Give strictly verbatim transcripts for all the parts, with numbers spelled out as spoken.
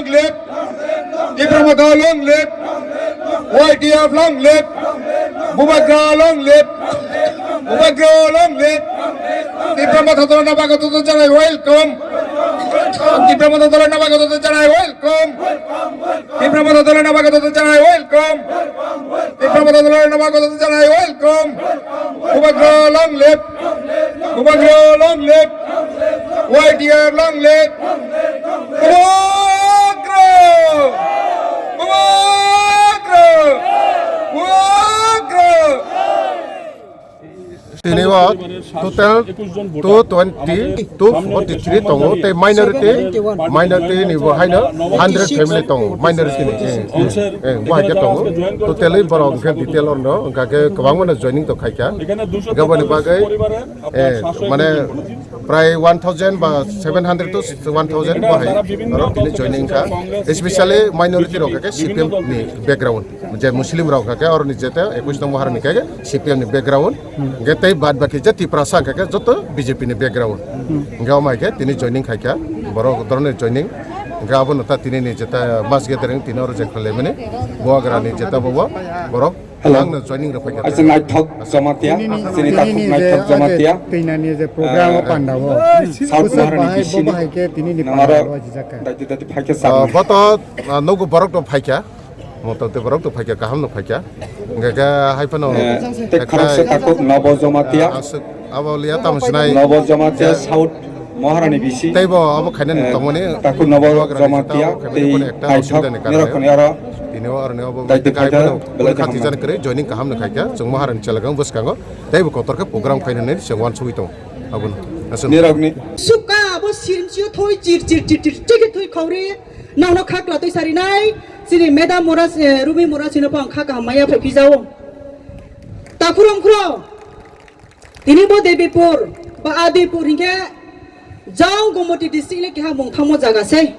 live. Tipra Motha long live. Y T F long live. Bubagra long live. Bubagra long live. Tipra Motha Dolano bagwi joto janai welcome. Tipra Motha Dolano bagwi joto janai welcome. Tipra Motha Dolano bagwi joto janai welcome. Tipra Motha Dolano bagwi joto janai welcome. Bubagra long live. Bubagra long live. Y T F long live. Bubagra! Bubagra! Bubagra! Tini o total two twenty, two forty three tongo, tei minority, minority ni bo haino hundred family tongo, minority ni, eh, eh, bo hai khe tongo. Totally borok hwnkhe detail orno, hwnkha khe kwbangma no joining to khaikha. Hwnkhe boni bagwi, eh, mane, prai one thousand ba seven hundred to one thousand bo hai oro tini joining kha, especially minority rok khe C P M ni background, je Muslim rok khe oro ni jete ekwis nombor ni khe C P M ni background, hwnkhe tei bad baki je Tiprasa khe joto B J P ni background, hwnkhe omo hai khe tini joining khaikha, borok doroni joining, hwnkhe abono ta tini ni jeta mass gathering tini oro jekha lemani Bubagra ni jeta bo borok Hello. Ang no joining rok paikha. Acha naithok Jamatia, Tini ni, chini tini takhuk ni naithok je, Jamatia. Tini ni je program o Eh, panda o. South Kusuk Maharani bahai, bo bisini. Bahai khe tini ni Nangaro panda o jijak kha. Dati dati phaikhe Ah, sab. Boto, ah, nogo borok no phaikha. Moto te borok no phaikha, kaham no phaikha. Hingke khe hai phano Eh, te ekha khoroksa takhuk Nobo Jamatia. Ah, aswk, abo liya tamo sinai. Nobo Jamatia Je- South Maharani bisi. Teibo abo khainani Eh, tongmani takhuk Nobo Jamatia tei khainani tei kono ekta Naithok osubida ni karone. Nirokoni aro Tini o aroni obo Daitwi khe hai phano belai khati kaham. Jani kwrwi joining kaham no khaikha. Chwng Maharani chelagam bwskango teibo kotor khe program khainani chwng uansugwi tongo. Abono. Aswk. Nirokni. Sukha abo sirimsio thoi chir chir chir chir chir thoi khauri. Nangno khakla twi sarinai. Chini Madam Mora, eh, Rumi Mora chino pang kha kaham maya phai phijao. Takhurom khro. Tini bo Debipur, ba Adipur hinkhe jang Gomoti district le keha mung thangmo jaga se.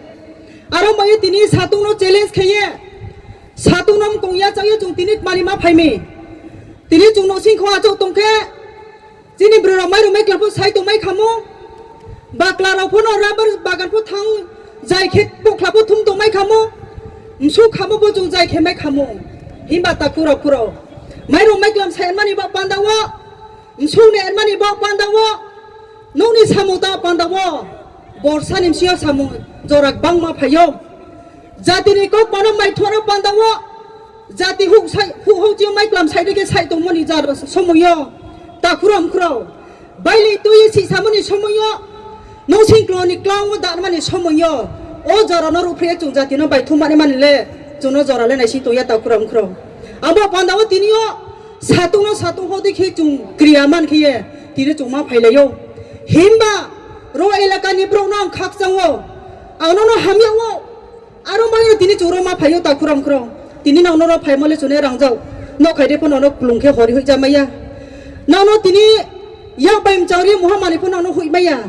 Aro mayo tini satung no challenge kheye, satung no mkong ya chayo chwng tini mani ma phaimi. Tini chwng no sing kho achok tongkhe, chini bwrwi rok mai rok mai kla pho sai tong mai khamo. Bakla rok pho no rubber bagan pho thang jai khe pokla pho thum tong mai khamo. Msu khamo bo chwng jai khe mai khamo. Himba ta kuro kuro. Mai rok mai klam sai mani ba panda wo. Msukni ermani bok pandao, nokni samung ta pandao, borsani msio samung jora bangma phaio. Jatini kok mano maithoro pandao, jati huk sai, huk huk jio maiklam sai dike sai tongmani jar somoyo, takhuram khurao. Bailei tui si samani somoyo, Nung sing kloni klango danmani somoyo, o jorano rupre chwng jatino bai thumani mani le, chwngno jora le naising tongya takhuram khro. Abo pandao tinio, satungno satung hodi khe chwng kriya man khiye, tini chwng ma phailaio. Himba, ro elakani borokno ang khakchango, ang nono hamyao, Aro maya tini chwng roma phaio takhuram khro. Tini nang noro phaimole chwne rangjak. Nok khaide phano nok plung khe hori hoi jamaya. Nang no tini yak bai mchangri muha mani phano nang no hoi maya.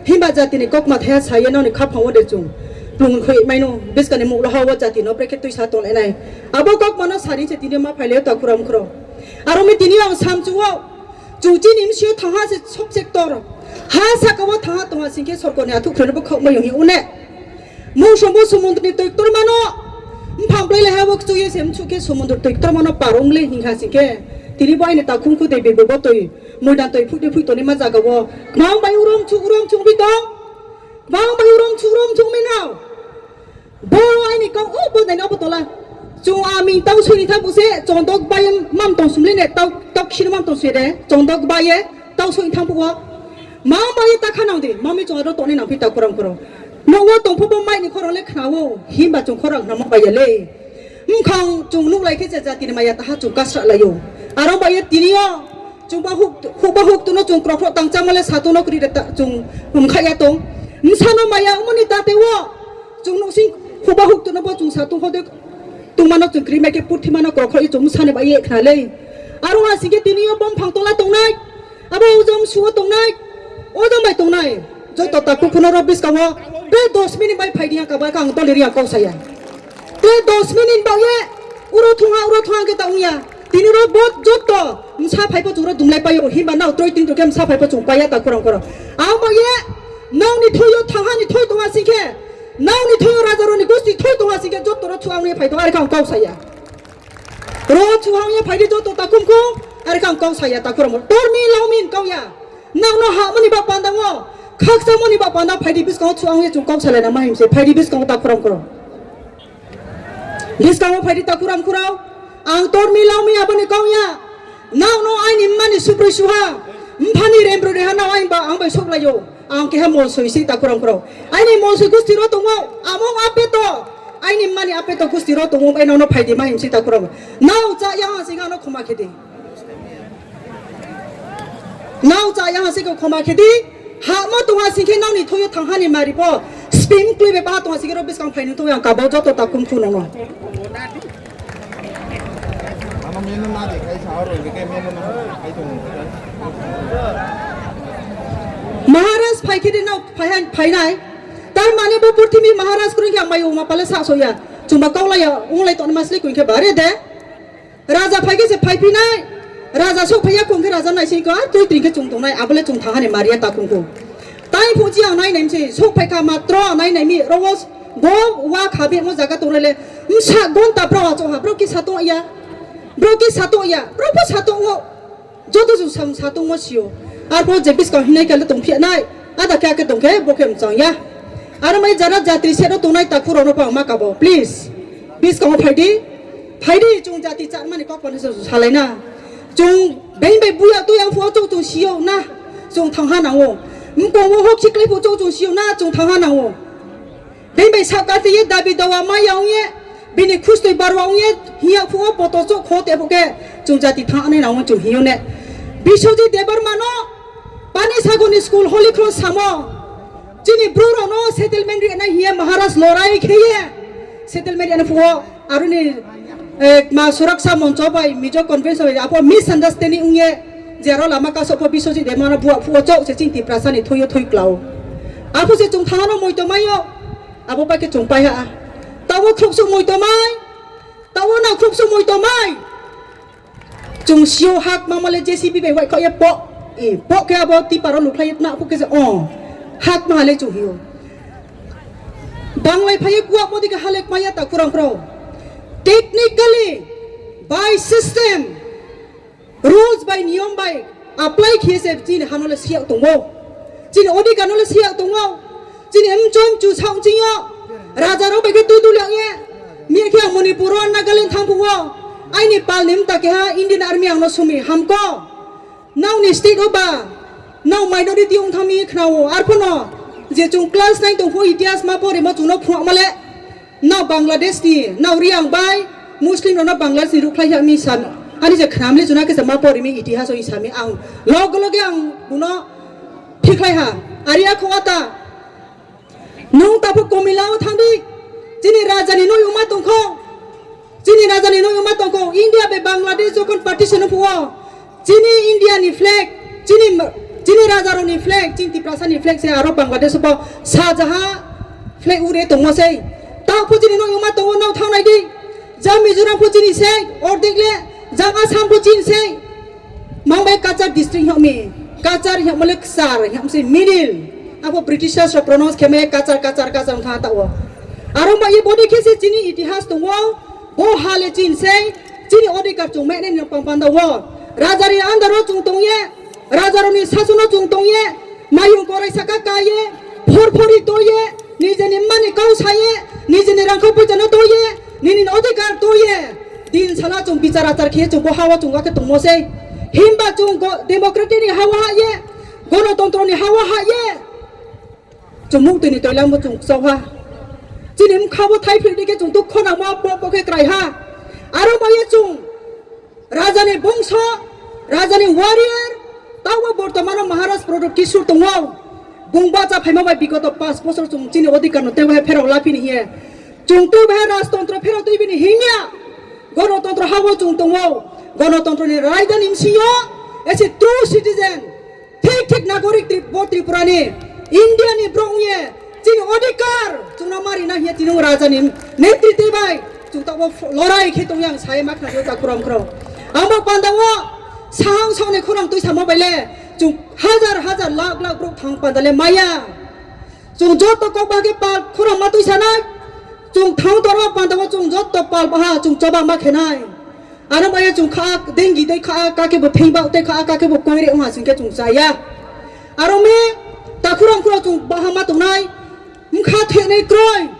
Himba jatini kok mathaya saya nang ni khaphango de chwng. Plung hoi maino. Biskani mukla hawa jati no brekhe twi sa tong enai. Abo kok mano sari se tini ma phaile takhuram khro. Aro mi tini ang samchuo. Chwng chini msio thangha se sob sector. Ha saka o thangha tonga singkhe sorkoni athuk khrono bo khok mayo hi une. Mungso bo sumundrni twi ktormano, mphang bwlai hai bo kchwi se msukhe sumundr twi ktormano parong le hingkha singkhe. Tini bo aini takhum khu tei bebo bo twi, muidan twi phuti phui toni ma jaga o. Kwbang bai urom chu urom chungbi tong. Kwbang bai urom chu urom chungbi nao. Bo aini kok o bo nai obo tola. Chung ami tau suni thabu se chondok bai mam tong sumle ne tau tau khini mam tong sui de. Chondok bai tau suni thabu o. Ma bai ta khanang de. Mami chong ro toni nang phi ta kurang kurang. Nogo tongphubo maini khorang le khnao, himba chwng khorang khnama baiya le. Wngkhang chwng nuk lai khe je jatini maya taha chwng kasra laio. Aro baiya tini o chwng ba huk, huk ba huk tuno chwng krok krok tang chamale satung no kwrwi da ta chwng wngkha ya tong. Wngsano maya wngmani ta tei o chwng nuk sing huk ba huk tuno bo chwng satung hode tungmano chwng kwrwi mai khe purthimano krok krok chwng wngsani bai ye khna le. Aro asing khe tini o bumphang tola tongnai. Abo ujam suo tongnai, ujam bai tongnai, joto ta kukuno rok biskango tei dos minute bai phai riya kaba kang doli riya kok saya. Tei dos minute bai ye uro thungha, uro thungha khe ta wngya. Tini rok bo joto msa phai po chungra dumlai paio, himba nao troi tin rok khe msa phai po chung paiya ta kurang kurang. Ang bai ye nao ni thoyo thangha ni thoi tonga sing khe, nao ni thoyo raja rok ni gosti thoi Phai to, are kang kau saya. Ro chuhang ye phai di joto takum ko, are kang kau saya takuram. Tormi laomin kau ya. Nang no ha mani ba panda wo. Khaksa mani ba panda phai di bis kau chuhang ye chung kau salai na mahim se. Phai di bis kau takuram kuro. Bis kau phai di takuram kuro. Ang tormi laomi abani kau ya. Nang no aini mani supri suha. Mphani rembro reha nang aing ba ang bai sok layo. Ang keha mol soi si takuram kuro. Aini mol soi gusti ro tongo. Among ape to. Aini mani ape to gusti ro tongo, ai nono phai di ma himsi ta kuram. Nau cha yang ha sing ano khoma khedi. Nau cha yang ha sing khoma khedi. Ha mo tong ha sing khe nau ni thoyo thang ha ni mari po. Spin klui be ba tong ha sing ro bis kang phai ni to yang ka bo joto ta kum khu nono. Maharaj phai khedi nau phai han phai nai. Tar mane bo purthimbi Maharaj kwrwng khe ang mai uma pale sa soya. Chwngba kaulaya, wnglai tongma sli kwrwng khe bare de. Raja phai khe se phai phinai. Raja sok phaiya kung khe raja nai sing ko, a twi twi khe chung tongnai, abole chung thang hani maria ta kung kung. Tai phuji ang nai nai se, sok phai kha matro nai nai mi, rowos bo wa kha be mo jaga tongnai le. Msa gon ta bro acho ha, bro ki sato ya. Bro ki sato ya, bro pho sato ngo. Joto chwng samung sa tongmo sio. Arpho je biskang hinai khe tong phiya nai. Ada khe ake tong khe bo khe mchang ya. Aro mai jara jatri sero tongnai takhu rokno pang ma kabo. Please. Biskango phai di. Phai di chwng jati charmani kok pani chwng salai na. Chwng beng bai buya tu yang phuo chwng chwng sio na. Chwng thang ha nango. Mkong wo hok siklai phuo chwng chwng sio na chwng thang ha nango. Bini bai saka twi ye dabi dawa maya wng ye, bini khustwi barwa wng ye, hiya phuo poto chok kho te phuke, chwng jati thang anai nang chwng hiyo ne. Biswajit Debbarma no, Pani Sagor ni school Holy Cross samo, chini bru rok no settlement ri anai hiya Maharaj lorai khe ye, settlement ri anai phuo, aroni, eh, ma suraksa moncho bai, Mizo convention bai, apo misunderstanding wng ye, jero lama kaso pho Biswajit Debbarma no buak phuo chok se chini Tiprasa ni thoi yo thoi klao. Apo se chwng thang ano moi to mayo, Abo bai khe chwng pai ha. Tawo khruksuk moi tomai. Tawo na khruksuk moi tomai. Chwng sio hak ma male J C B bai wai kha ye po. E po khe abo tiparo lukhlai na phu khe se o. Hak ma hale chwng hio. Banglai phai kuak modi khe halek maya ta kurang pro. Technically, by system, rules bai niyom bai apply khiye se chini hano le siyak tongo. Chini odhikar no le siyak tongo. Chini mchom chu saung chingyo. Raja rok bai khe tui tui liang ye. Miya khe ang Manipur o Nagaland thang phuo. Aini pal ni mta keha Indian Army ang no sumi hamko. Nang ni state o ba. Nang minority ong thami khnao. Arphono je chung class nine tong phuo itihas ma pore ma chung no phuak male. Nao Bangladesh ni, nao Riang bai Muslim rok no Bangladesh ni rukhlai ha mi sami. Ani je khram le juna khe ma pori mi itihas o sami ang log log ang buno thiklai ha. Ari a khonga ta. Nung ta phu Komila o thang di. Chini raja ni noi uma tong kho. Chini raja ni noi uma tong kho. India be Bangladesh jokhon partition phuo. Chini India ni flag, chini, chini raja rok ni flag, chini Tiprasa ni flag se aro Bangladesh bo sajaha flag ure tongmo sei. Tao pho chini no yuma tongo nao thang nai di. Jang Mizoram pho chini sei, ordek le, jang Assam pho chini sei. Mangbai Cachar district hiong mi, Cachar hiong mole Cachar hiong se middle. Abo Britishers rok pronounce khe me Cachar, Cachar, Cachar wng thang ta o. Aro ma ye bodi khe se chini itihas tongo. Bo ha le chin sei, chini odhikar chwng mene ni pang panda wo. Raja ni andar o chwng tong ye, raja rok ni sason o chwng tong ye, mayung korai saka ka ye, phor phori to ye, nijeni mani kau sa ye, nijeni rangkho puja no to ye, nini odhikar to ye. Din sala chwng bichar achar khe chwng bo ha o chwng ga khe tongmo sei. Himba chwng go-, democratic ni ha o ha ye, gonotontro ni ha o ha ye. Chwng muk twi ni toilang bo chwng kchao ha. Chini bwkha bo thai phil di khe chwng dukho nangma bo bo khe krai ha. Aro ma ye chwng raja ni bongso, raja ni warrior, tao bo bortomano Maharaj Pradot Kishore tongo. Bung bacha phaima bai bigoto panch bosor chwng chini odhikar no tei bai pherok la phini hiye. Chwng tei bai rajtontro pherok twi bini himya. Gonotontro ha bo chwng tongo. Gonotontro ni rajdhani bsing yo as a true citizen. Thik thik nagorik Trip-, bo Tripura ni, India ni borok wng ye, chini odhikar chwngno ma rina hiya tini raja ni netritwi bai chwng tabuk lorai khe tong yang sai ma khna ta khrom khrom. Ang bo panda o sahang song ni khorang twi samo bai le chwng hajar hajar lakh lakh borok thang panda le maya. Chwng joto kok ba khe pal khorang ma twi sanai. Chwng thang torma panda o chwng jotto pal baha chwng choba ma khenai. Ano bai chwng kha dengi dei kha kake bo thengba tei kha kake bo koire wngha singke chwng chaya. Aro me takhuram khura chwng baha ma tongnai. Mkha theknai kroi.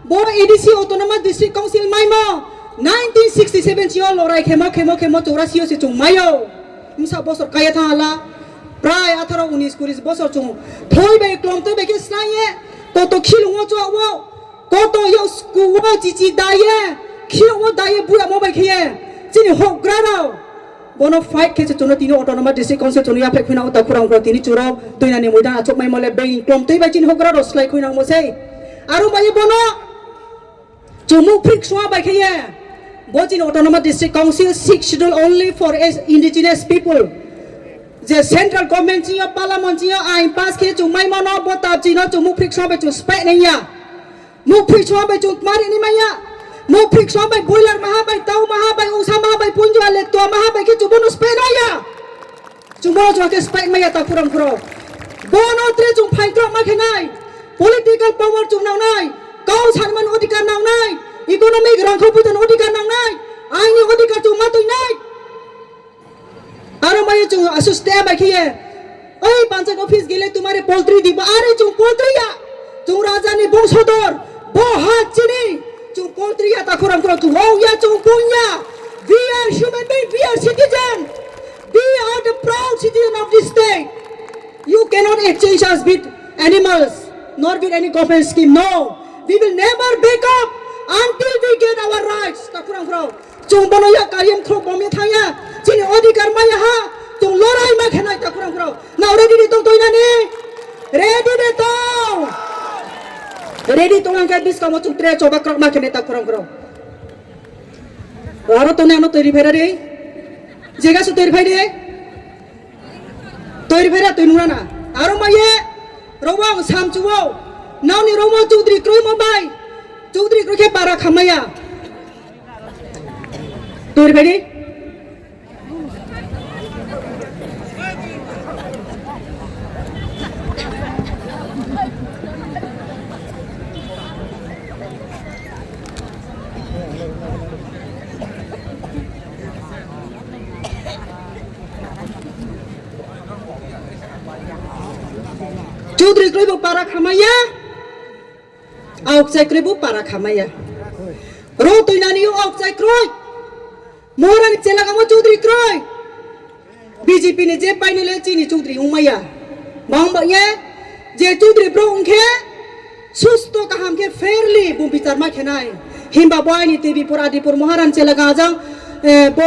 Bo A D C Autonomous District Council maimo nineteen sixty seven chio lorai khemo khemo khemo chorasi o se chwng maio. Msa bosor kaya thang hala. Prai atharo unis kuris bosor chwng thoi bai klom tei bai khe slai ye. Koto khilung o chwa o. Koto yok sku o chichi daye, khiyo o daye buya mo bai khiye. Chini hokgra rao. Bono fight khe se chuno tini Autonomous District Council chuno yaphek phina uta khurang khurang tini churo tuinani moidan achuk mai mole being klom tei bai chini hokgra rao slai khuinang mo sei. Aro bai bono chumuk phrik swa bai khiye. Bo chini Autonomous District Council six schedule only for as indigenous people. Je central government chiyo, parliament chiyo, ain pass khe chumai mano, bo tab chino chumuk phrik swa bai chu spek nengya. Mukphi chwng bai chwng tmari ni maya. Mukphi chwng bai boiler maha bai tau maha bai usa maha bai punjua lektua maha bai khe chubono spek naya. Chubono chwng khe spek maya ta khurang khurang. Bono tre chwng phain krok ma khe nai. Political power chwng nang nai. Kau sanman odhikar nang nai. Economic rangkho putan odhikar nang nai. Aini odhikar chwng ma twi nai. Aro maya chwng asus te bai khiye. Oi panchayat office gele tumare poultry dibo, are chwng poultry ya. Chwng raja ni bongsodor, bo ha chini. Chwng poultry ya ta khurang khurang chwng wow ya chwng pung ya. We are human being, we are citizen. We are the proud citizen of this state. You cannot exchange us with animals, nor with any government scheme. No, we will never back up until we get our rights. Ta khurang khurang. Chwng bono ya kariyam throk bomya thangya. Chini odhikar maya ha. Chwng lorai ma khenai ta khurang khurang. Nao ready de tong toinani? Ready de tong. Ready tong ang khe biskamo chwng tre choba krok ma khenai ta khurang khurang. Aro toni ano twi riphaira de. Jega su twi riphaide. Twi riphaira twi nungnana. Aro maye. Robo ang samchuo. Naoni romo chudri kroi mo bai. Chudri kroi khe para khamaya. Twi riphaidi. Chudri kroi bo para khamaya. Auk chai kroi bo para khamaya. Ro tuinani o auk chai kroi. Moharani chelagamo chudri kroi. B J P ni je painile chini chudri wngmaya. Bang ba ye je chudri bro wngkhe susto kaham khe fairly bo bichar ma khenai. Himba bo aini T V pur Adipur Moharani chelaga ajang, eh, bo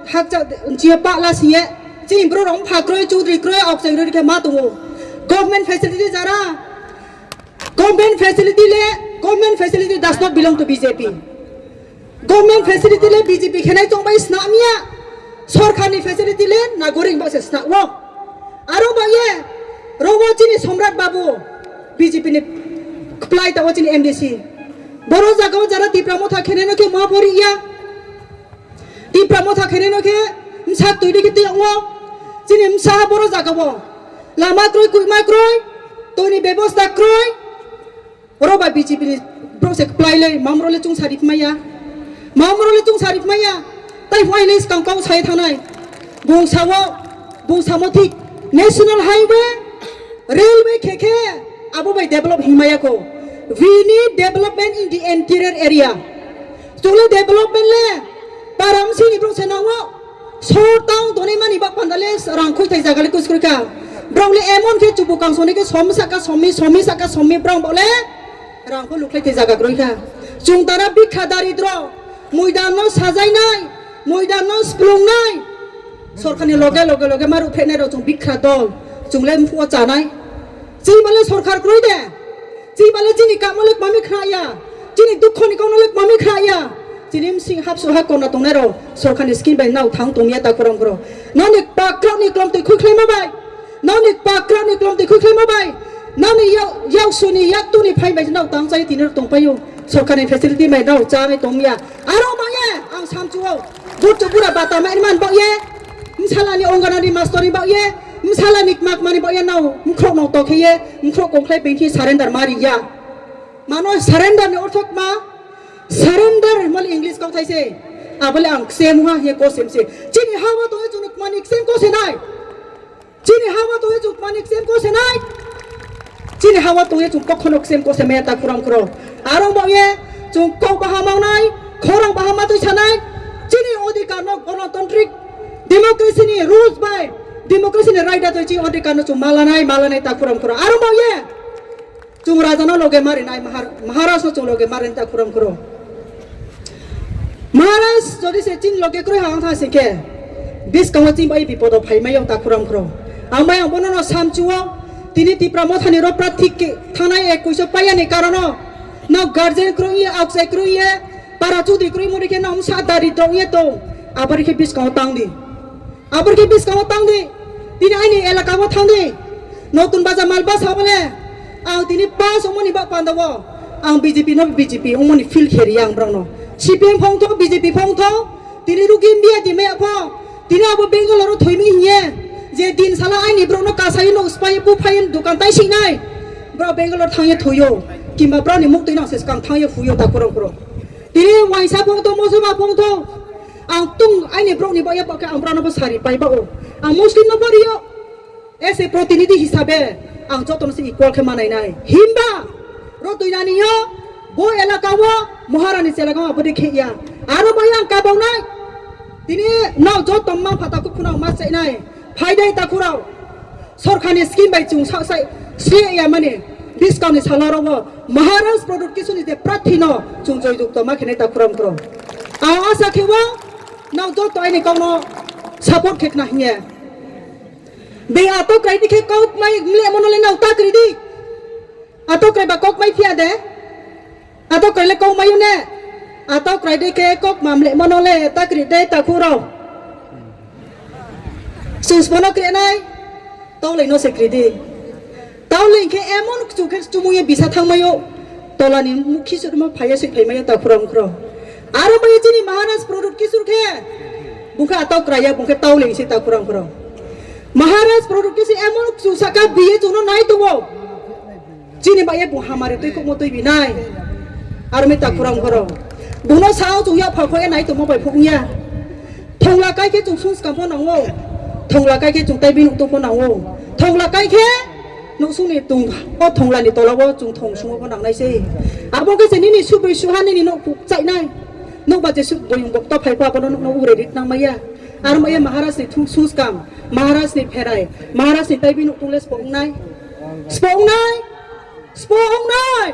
hakcha chiye pala siye chini bro rong pha kroi chudri kroi auk chai kroi khe ma tongo. Government facility jara Government facility le, government facility does not belong to B J P. Government facility le B J P khenai tongbai snamya. Sorkarni facility le nagorik ba se snao. Aro ba ye, robo chini Somrat Babu, B J P ni kplai ta o chini M D C. Boro jaga o jara Tipra Motha khenai no khe ma pori ya. Tipra Motha kheneno khe msak twi digi twi wngo. Chini msa ha boro jaga bo. Lama kroi, kuima kroi, toni bebosta kroi. Oro ba B J P ni bro se kplai le, mamro le chung sari phmaya. Mamro le chung sari phmaya. Tai phai le skang kau sai thanai. Bung sawo, bung samo thik. National Highway, Railway khe khe abo bai develop himaya ko. We need development in the interior area. Chwng le development le param sini bro se nango. Sor town donai mani bak panda le rang khoi thai jaga le kus koi kha. Bro le emon khe chubu kang soni khe somi saka somi, somi saka somi bro bo le rang khoi luklai thai jaga kroi kha. Chwng tara bikha daridro. Moidan no sajainai, moidan no splungnai. Sorkarni loge, loge, loge maru phenai rok chwng bikha dol. Chwng le mphua chanai. Chini bale sorkar kroi de. Chini bale chini kamo le mami khna ya. Chini dukho ni kamo le mami khna ya. Chini msing hapsu ha kona tongnai rok. Sorkarni scheme bai nao thang tong ya ta khorang khorang. Noni pakra ni klom twi khui khlai ma bai. Noni pakra ni klom twi khui khlai ma bai. Noni yau, yau suni yak tuni phai bai nao tang chai tini tong payo. Sorkarni facility bai nao cha nai tong ya. Aro ma ye ang samchu o. Burchu bura bata mai man ba ye. Msala ni ongana ni mastor ni ba ye. Msala ni mak mani ba ye nao. Mkhrok nong tokhe ye. Mkhrok kongkhlai bengthi surrender mari ya. Mano surrender ni orthok ma. Surrender hwnmani English kok thai se. Abole ang ksem ha hiye kosem se. Chini hawa tongwi chwng mani ksem kose nai. Chini hawa tongwi chwng mani ksem kose nai. Chini hawa tongwi chwng kokhono ksem kose maya ta khurang khuro. Aro bo ye chwng kok bahama nai, khorang bahama twi sanai. Chini odhikar no gonotantrik democracy ni rules bai democracy ni raida twi chini odhikar no chwng malanai, malanai ta khurang khuro. Aro bo ye Chwng raja no loge marinai, mahar-, Maharaj no chwng loge marinai ta khurang khuro. Maharaj jodi se chini loge kroi ha wngtha se khe, biskango chini bai bipodo phai mai ta khurang khuro. Ang bai ang bono no samchuo, tini Tipra Mothani ro prathi ke thanai ek kuiso payani karono, no guardian kroi ye, outside kroi ye, para chudri kroi mori khe no sa dari dong ye tong, abari khe biskango tang di. Abor khe biskango tang di, tini aini elaka o thang di. Notun Baja Malbasa bole ang tini pass wngmani bak panda o ang B J P no B J P wngmani feel khe ri ang borok no. C P M phong tho, B J P phong tho, tini rugi India di maya pho, tini abo Bangalore o thoi mi hiye je din sala aini borok no kasai no uspai buphai dukan tai sing nai. Borok Bangalore thang ye thoi o, kimba borok ni muk twi no se skang thang ye hui o ta khurang khuro. Tini waisa phong tho, mosoma phong tho. Ang tung aini borok ni bagwi bakhe ang borok no bo sari pai ba o. Ang Muslim no bo rio. As a protinidhi hisabe ang joto no se equal khe manai nai. Himba ro twi nani yo bo elaka o Maharani se elaka o bo de khe ya. Aro bai ang kabang nai. Tini no joto ma phata kuphuna ma sai nai. Phaidai takhurao, sorkarni scheme bai chwng sa-, sai sliya mani, bwskangni salaro bo Maharaj Pradyut Kishorni je prarthi no chwng joy jukto ma khenai takhurao khurao. Ang asa khe o nang joto aini kokno support khe khna hinya. Beng atok rai di khe kok mai mle mono le nang ta kri di. Atok rai ba kok mai phiya de. Atok rai le kok mayu ne. Atok rai de khe kok mamle mono le ta kri de takhurao. Sus mono kri nai. Tau le no se kri di. Tau le khe emon chu khe chumui bisa thang mayo. Tola ni mukhi sur mo phaya sui phai mayo takhurao khurao. Aro bai chini Maharaj Pradyut Kishor khe. Bung khe atok rai ya bung khe tau le se takhurao khurao. Maharaj Pradyut Kishor emon chu saka biye chuno nai tubo. Chini bai ye bung hamari twi khukmo twi binai. Aro mi takhurao khurao. Bung no sao chung ya phakho ya nai tumo bai phung ya. Thongla kai khe chung sung skam pho nango. Thongla kai khe chung tai binuk tong pho nango. Thongla kai khe nuk sung ni tung o thongla ni tola o chung thong sungo pho nangnai se. Abo khe se nini subri suha nini nok puk chai nai. Nok ba je suk boyung bok to phai pho abono nuk no ure rit nang maya. Aro maya Maharaj ni thung sung skam. Maharaj ni pherai. Maharaj ni tai binuk tung le spok nai. Spok nai. Spok nai.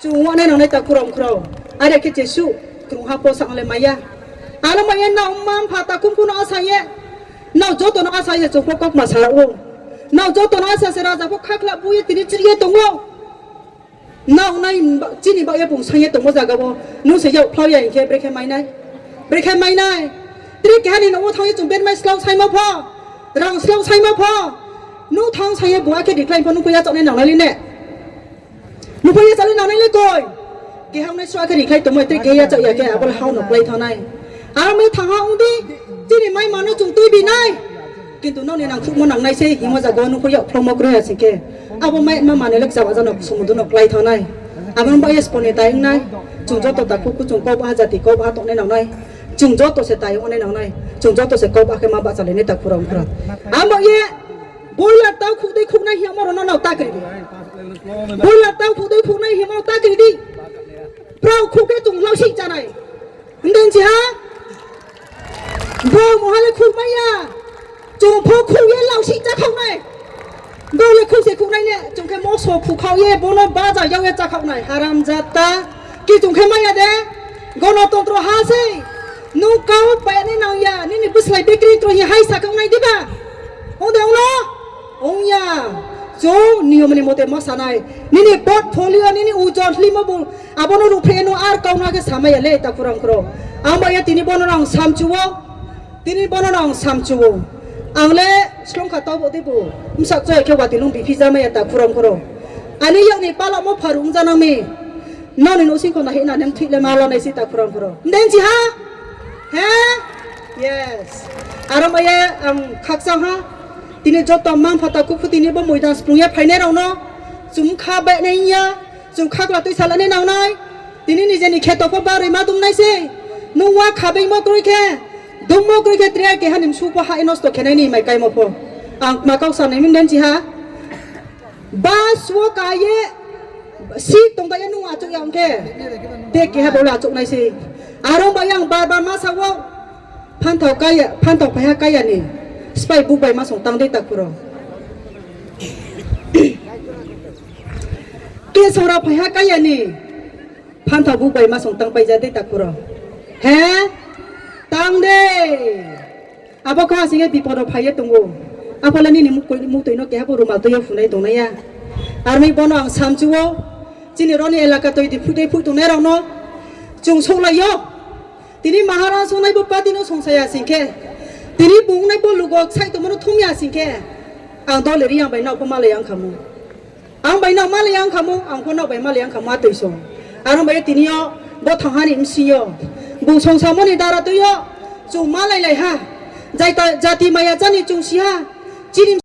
Chwng wane nangnai ta khurao khurao. Are khe jesu krung ha posa le maya. Ano maya na umma pha ta kum kuno asa ye. Na joto no asa ye chwng pho kok ma sa o. Na joto no asa se raja pho khakla bu ye tini chiri ye tongo. Na unai chini ba ye bung sang ye tongo jaga bo. Nu se yau phlau ya hinkhe brekhe mainai. Brekhe mainai. Tri kehani no thang ye chwng ben mai slong sai ma pho. Rang slong sai ma pho. Nu thang sai ye bu akhe decline pho nu ko ya chok ne nangnai le ne. Nukho ya chali nanai le koi. Keha wngnai sua khe riklai tongmai tei keha ya chak ya khe abo le hao no klai thanai. Aro mai thang ha wng di. Chini mai mano chwng twi bi nai. Kintu nokni nang khukmo nang nai se himo jaga o nukho ya phlongmo kwrwi ya se khe. Abo mai ma manwi le chaba jano sumudu no klai thanai. Abo no ba yes poni tai wng nai. Chwng joto ta khuk chwng kok ha jati kok ha tongnai nang nai. Chwng joto se tai wng nai nang nai. Chwng joto se kok ha khe ma ba chali nai ta khurang khurang. Amo ye. Boiler tau khukdui khuknai hiya moro no nau ta kri di. Boiler tau khukdui khuknai hiya moro ta kri di. Brau khuk khe chung lau si chanai. Ndeng chi ha? Brau moha le khuk maya. Chung pho khuk ye lau si cha khau nai. Brau le khuk se khuknai ne. Chung khe moso khuk khau ye bono baja yau ye cha khau nai. Haram jata. Ki chung khe maya de. Gonotontro ha se. Nung kau payani nang ya. Nini bwslai bikri tro hi hai sa khau nai diba? Ong de ong no? Ong ya. Chwng niyomni mote ma sanai. Nini portfolio, nini ujon limo bo abono ruphe no ar kauna khe samaya le ta khurang khro. Ang ba ya tini bono ang samchuo. Tini bono ang samchuo. Ang le slong kha tabo de bo. Msak choi khe wati lung biphi jamaya ta khurang khro. Ani yakni palak mo pharu ung janang mi. Noni no sing khona hina nem thik le ma lanai si ta khurang khro. Nden chi ha? He? Yes. Aro maya ang khakchang ha. Tini joto mang phata kukhu tini bo moidan sprung ya phainai rok no. Chum kha bai nai ya. Chum khakla twi salani nang nai. Tini nijeni kheto pho barwi ma dumnai se. Nung wa khabengmo kwrwi khe, dummo kwrwi khe tre keha ni msu pho ha nosto khenai ni mai kaimo pho. Ang ma kok sanai min den chi ha. Ba suo ka ye si tong da ye nung achuk ya ong khe. Te keha bolo achuk nai se. Aro ba yang bar bar ma sa wo. Phanthau kaya, phanthau phaiha kaya ni. Spai buk bai ma song tang dei ta kuro. Ke sora phaiha kaya ni. Phanthau buk bai ma song tang paija de takuro. He? Tang de. Abo kha singe bipodo phaiye tongo. Aphole nini muk-, muktwi no keha bo rumal twiyo phunai tongnai ya. Armi bono ang samchuo. Chini roni elaka twi di phutwi phu tongnai rok no. Chung soklaiyo. Tini Maharaj songnai bo party no songsaya singkhe. Tini bungnai bo lugo sai tongmano thumya singkhe. Ang dole ri ang bai nokbo malai ang khamu. Ang bai nok malai ang khamu, ang pho nok bai malai ang khamu atwi song. Aro bai tini yo bo thang hani msi yo. Bung songsamoni dara twi yo. Chung malai lai ha. Jaita, jati maya jani chung si ha. Chini